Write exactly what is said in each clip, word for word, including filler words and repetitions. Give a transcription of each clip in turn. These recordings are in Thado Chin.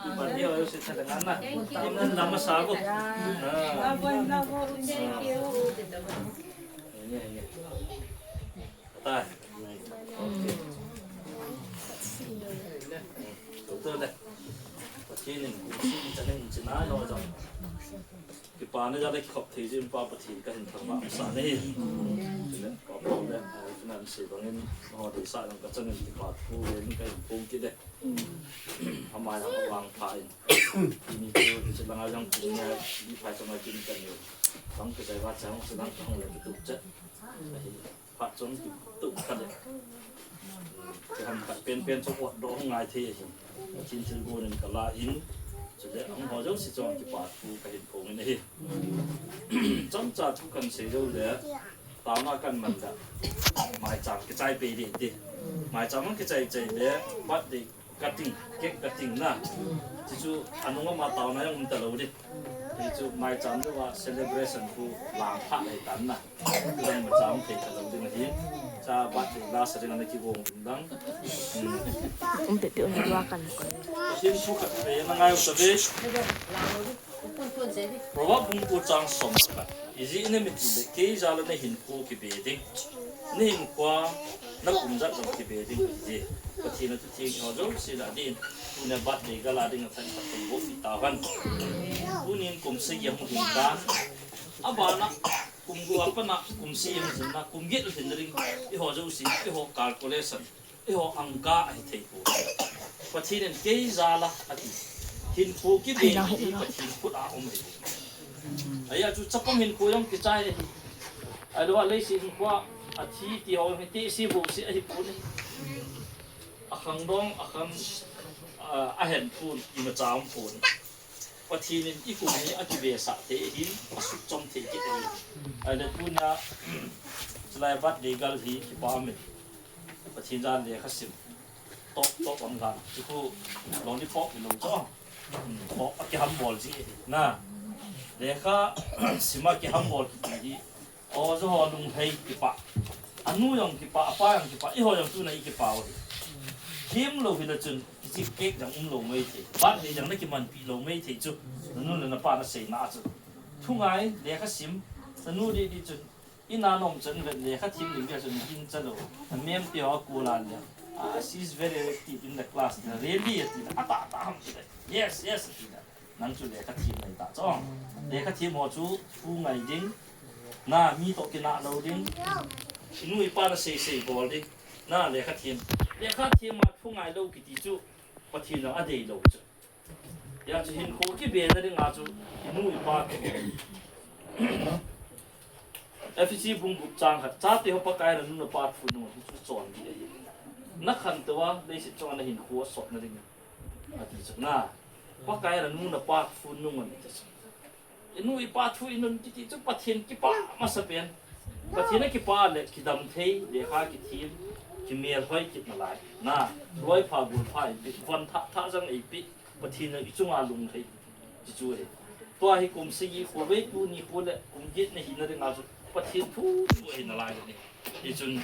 Pati ho, si thada ngana. Thank you. Iman lama sago. Ah. Thank you. Ini, ini. Kata. Betul deh. Pati ni, si, si, si, si, na, no, jam. Kipana jal a kikhop thei jin pa Pathen kahin thangvah masa nahi. Chule, pa Paul le, ah, finance bangin, ho deisah jong kachan in kipa thu le in kahin phong kit e. Amai a vangpha in. Ini chu, chu langa jong chu ne, di phai chama kin kan yo. Bang kajai va chang, chu lang kahung le kitup chet. Ahi. Phat chom tu, tu khat le. Kiham khat penpen chu otdoh ngai thei ahi. Pathen thilgon in kala in. Chule, ahung ho jouse chunga kipa thu kahin phong in ahi. Chomcha thu kan sei lou le, taona kan man le, maicham kichai pei ding ti. Maicham kichai chai le, birthday cutting, cake cutting na. Chuchu anung ama taona jong um talou ding. Hichu maicham louva celebration khu lang pha lei tan na. Lang maicham thei talou ding ahi. Cha birthday la sa ding ana kigong ding dang. Hmm. Um, te, te, um, lua kan, kan. Pathen thu khat pe na ngai u ta ve. Proverb bung ko chang som khat. Ijeh inem itile kei jal a nahinkho kibe ding. Nahinkhoa nakum jat jong kibe ding ahi. Pathen a thu theng ho jouse la ding. Tuna birthday gal a ding a than khat thei bou pi tahen. Tunin kum sagi ahung lhung tan. Abana kum gup a pat a kum sagi ahung lhin na, kum get lhin na ding. Eiho jouse, eiho calculation. Eiho angka ahi thei poi. Pathen in kei jal a ati. Hinkho kibe hi Pathen khut a um ahi. Ahia chu chapang hinkho jong kichai ahi. Ahilou a leiset hinkho a thi ti ho hi tehse bohse ahi pon. Akhang dong, akhang, ah, ahen pon, imacha um pon. Pathen in ikum hi akivesah thei ahin, asut chom thei kit ahi. Ahile tunia, chulai birthday gal hi kipa um in. Pathen jal lekha sim. Top, top ang gan. Chu khu, lollipop ilou chu. Hmm, top a kihambol ji. Na. Lekha sim a kihambol kiti hi. Oja ho lunglhai kipa. Anu jong kipa, apa jong kipa, eiho jong tuna ikipa u hi. Themlou hile chun, kichih cake jong umlou maithei. Birthday jong nakimanpi lou maithei chu. Nanu le napa naseina chu. Thungai, lekha sim, nanu didi chun, Ina nom chun vet le, lekha them ding bia chun gin cha lou. Amem te ho kul a le. Ah, she is very active in the class. Na really ati na. Ata, ata ham ti na. Yes, yes ati na. Nang chu lekha them nai ta chu. Lekha them ho chu thu ngai ding. Na mi toh kinah lou ding. Inu ipa na sei sei bol ding. Na lekha them. Lekha them a thu ngai lou kiti chu. Pathen jong adei lou chu. Hijeh chun hinkho kibe na dinga chu inu ipa kibe. Ephesi bung gup chang khat, chate ho Pakai nanu napa thu nung un, hichu chon ding ahi. Nakhantou a, leiset chunga nahinkho asot na ding. Ati chu na. Pakai nanu napa thu nung un, ati chu. Inu ipa thu inun kiti chu Pathen kipa masapen. Pathen a kipa le kidam thei, lekha kithem, kimelhoi kit nalai. Na, loipha golpha eipeh, von thah thah jong eipeh, Pathen in ichunga lunglhai ti chu ahi. Tua hi kum sagi khovei tuni kho le kum get nahi na dinga chu Pathen thu chu ahi nalai ahi. Hichun,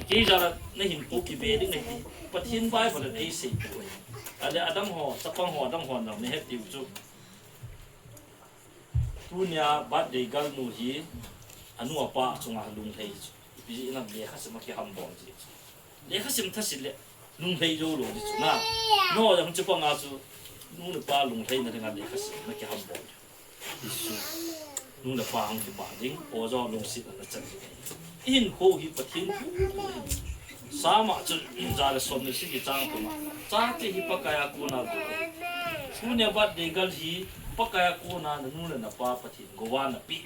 kei jal a nahinkho kibe ding nahi, Pathen Bible in eisei thu ahi. Ahile adang ho, chapang ho, adang ho nang nahet diu chu. Tunia birthday girl nu hi anu apa chunga lunglhai chu. Ipi jeh inem lekha sim a kihambol ji chu. Lekha sim thasit le lunglhai jou lou ji chu na. No jong chapang a chu nu le pa lunglhai na dinga lekha sim na kihambol. Jesu. Nu le pa hung kipa ding, oja lungset na chan ding. Ihinkho hi Pathen thu. Psalm a chun, ja le som le sagi chang thum a. Chate hi Pakai a kona gou. Tunia birthday girl hi Pakai a kona nanu le napa Pathen gouva napeh.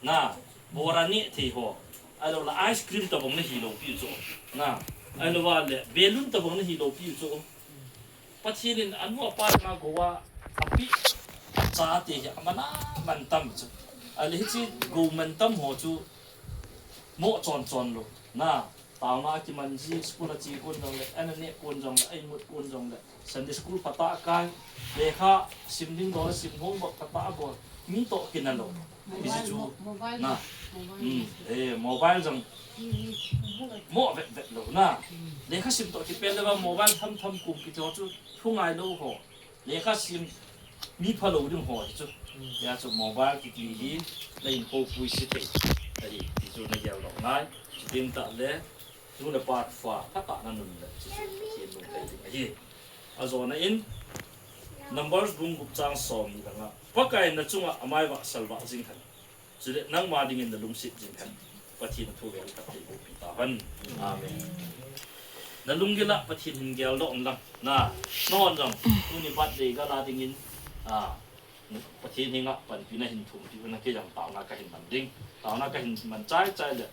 Na, bora neh thei ho. Ahilou le ice cream tabang nahi lou piu chu. Na, ahilou le balloon tabang nahi lou piu chu. Pathen in anu apa dinga gouva apeh, achate hi aman aman tam chu. Ahile hiche gou man tam ho chu mo chon chon lou. Na, taona kiman ji, school a che kon jong le, ana neh kon jong le, a imut kon jong le, Sunday school phatah a kai, lekha sim ding dol a sim, homework phatah a bol. Mi toh kinah lou. Hichu. Mobile. Na. Mobile. Hmm. Eh, mobile jong. Hmm. Mo vet vet lou na. Hmm. Lekha sim toh kipel le ba mobile tham tham kum kiti ho chu thu ngai lou ho. Lekha sim mi phalou ding ho hichu. Hmm. Hijeh chun mobile kiti hi na hinkho pui se thei. Ahi, hichu na gel lou ngai. Chuti tah le. Nu le pa thu phatah a na nun le, chuchu Pathen lungkai ding ahi. Ajona in, Numbers bung gup chang som ni langa, Pakai na chunga amai vah salvah jing hen. Chule nangma dingin na lungset jing hen. Pathen thu vel khat thei boh pi tahen. Amen. Na lunggil a Pathen hin geldoh un lang. Na, nahon jong, tuni birthday gal a dingin, a, Pathen henga panpina hin thumpi un, kei jong taona kahin man ding. Taona kahin man chai chai le.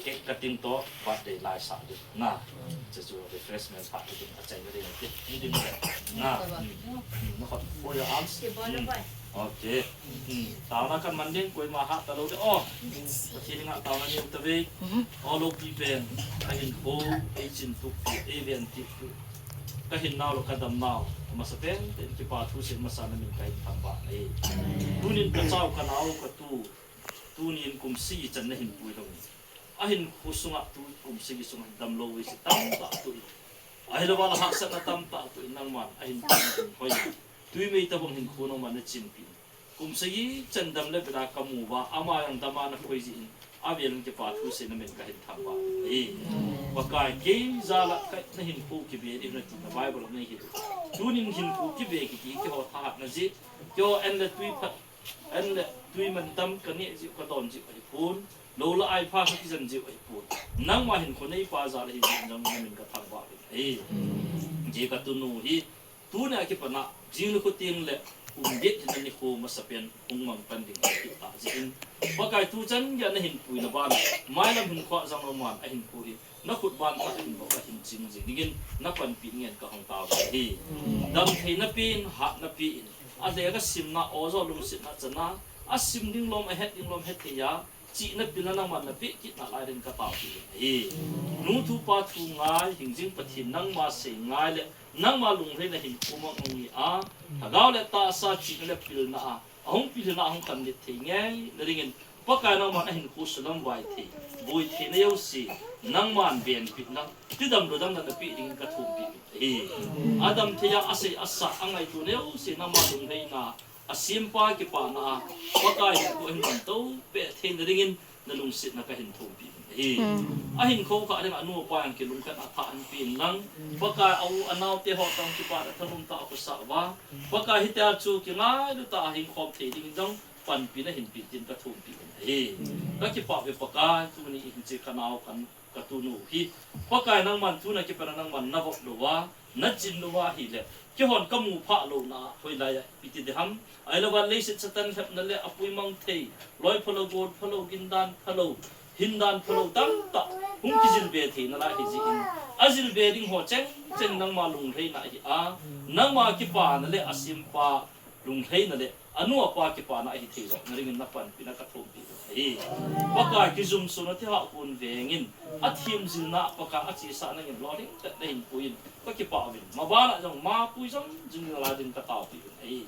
Cake cutting toh birthday lai sah ding. Na. Chuchu refreshment pha ding, achai na ding. Ni ding le. Na. Hmm. Hmm. Na khut. Fold your arms. Hmm. Okay. Hmm. Taona kaman ding, koima hah talou ding. Oh. Pathen henga taona nei tave. Oh, loupi pen. Kahinkho, ei chin tup, ei ven tup. Kahin nau le kadam nau. Amasa pen, pen kipa thu seh masa na min kahin thangvah e. Tunin kachau kanao katu. Tunin kum sagi chan nahin pui lou. Ahinkho sunga tu kum sagi sunga damlou vei se tamtah tu. Ahilou vale hahsatna tamtah tu nangman ahinkho hoi. Tui mei tabang hinkho nangman na chinpi. Kum sagi chan dam le bela kamu uva, ama jong dama na khoi jeh in, avel in kipa thu seh na min kahin thangvah e. Pakai kei jal a ka na hinkho kibe ding na ti na Bible a nei hi. Tunin hinkho kibe kiti keiho thahatna jeh, keiho an le tui phat, an le tui mantam kaneh jeh, kadon jeh ahipon, lou le ai pha kakijen jeh ahipon. Nangma hinkho neipa jal ahi jeh in jong na min kathangvah e. Hijeh a katunu hi, Tunia kipat a, jing nikho teng le, kum get hina nikho masapen, hung mang pan ding kiti tah jeh in. Pakai tuchan geiya nahin puina ban, mailam hinkho a jong nangman ahinkho hi, nakhut ban tah a hin bou ahin ching jing dingin, napanpi ngen kahung tao ahi. Damtheina pen, hatna pen, alekha simna, ojo lungsetna chana, asim ding lom, ahet ding lom, hethei a, Chihna pilna nangman napeh kit nalai ding kataopi ahi. Nu thu pa thu ngai, hingjing Pathen nangma sei ngai le, nangma lunglhaina hinkho mang hung hi a, lhagao le tahsa chihna le pilna a, ahung pilna ahung khanlet thei ngeina dingin, Pakai nangman ahinkho sulam vai thei, boi theina jouse, nangman venpi lang, tidam lodam napeh dingin kathumpi ahi. Adam thei a, asei asa, angaitona jouse, nangma lunglhaina, Asempa kipana a, Pakai hinkho ahin manto peh theina dingin nalungsetna kahin thumpi ahi. Hmm. Ahinkho kha ding a anu apa jong kilungkhat a tha ahin pen lang. Pakai a u anao te ho tong kipana thanom tah a khosa uva. Pakai hitia chu kingailu tah a hinkho thei ding jong panpina hinpe tin kathumpi ahi. Kakipah uve Pakai tuni hin hiche kanao kan Katunu hi, Pakai nangman tuna kipat a nangman navop lou a, nachin lou a ahile, keihon kamu phah louna, hoilai a ipi ti ding ham, ahilou a leiset Satan lhepna le apuimang thei, loi phalou, gol phalou, gindan phalou, hindan phalou, tamtah, hung kijil be thei nalai ahi jeh in, ajil be ding ho cheng cheng nangma lunglhaina ahi a, nangma kipana le asempa, lunglhaina le anu apa kipana ahi thei joh na dingin napanpina kathumpi ahi. Pakai kijumsona thihahkon vengin, athemjilna Pakai achesa nangin lolhing tah nahin puiyin, kakipah uvin. Maban a jong mapui jom jing nalai ding kataopi uvin ahi.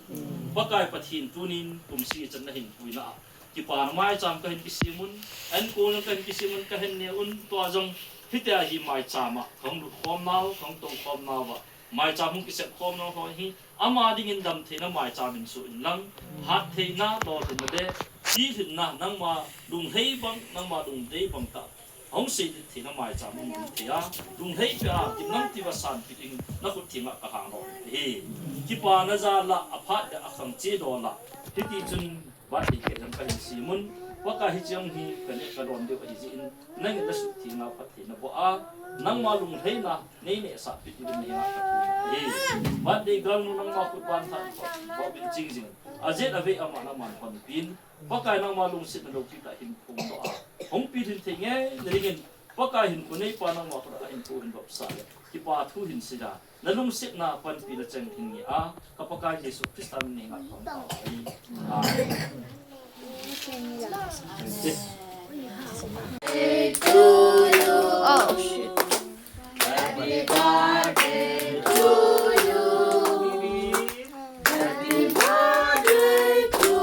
Pakai Pathen tunin kum sagi chan nahin puina a, kipana maicham kahin kisem un, ankol jong kahin kisem un, kahin ne un, tua jong hitia hi maicham a kahung lut khom nau, kahung tong khom nau a, maicham hung kisem khom nau ho hi, Ama dingin damtheina maicham in soh inlang, hattheina, lolhinna le, pilhinna, nangma lunglhai bang, nangma lungdei bang tah, ahung seiding theina maicham hung um thei a, lunglhai peh a, gimnamtah a sanpeh dingin, nakhut thenga kahang nom ahi. Kipana jal a, aphat le akhang cheh dol a, hiti chun, Birthday cake jong kahin sem un, Pakai hiche jong hi kaneh kadon diu ahi jeh in, nangin nasuttheng a phatthei naboh a, nangma lunglhaina neinehsah peh diuvin nahenga kathum ahi. Birthday girl nu nangma khut ban tah in, boh in ching jing in, ajet avei ama nangman honpeh in, Pakai nangma lungsetna loupi tah hin phongdoh a, hung pilhin thei ngeina dingin, Pakai hinkho neipa nangma khut a hinkho hin vopsah le, kipa thu hin seiya, nalungsetna panpina cheng hin ngeh a, ka Pakai Jesu Christa min in kathum tao ahi. Amen. Oh, shit. Happy birthday to you. Happy birthday to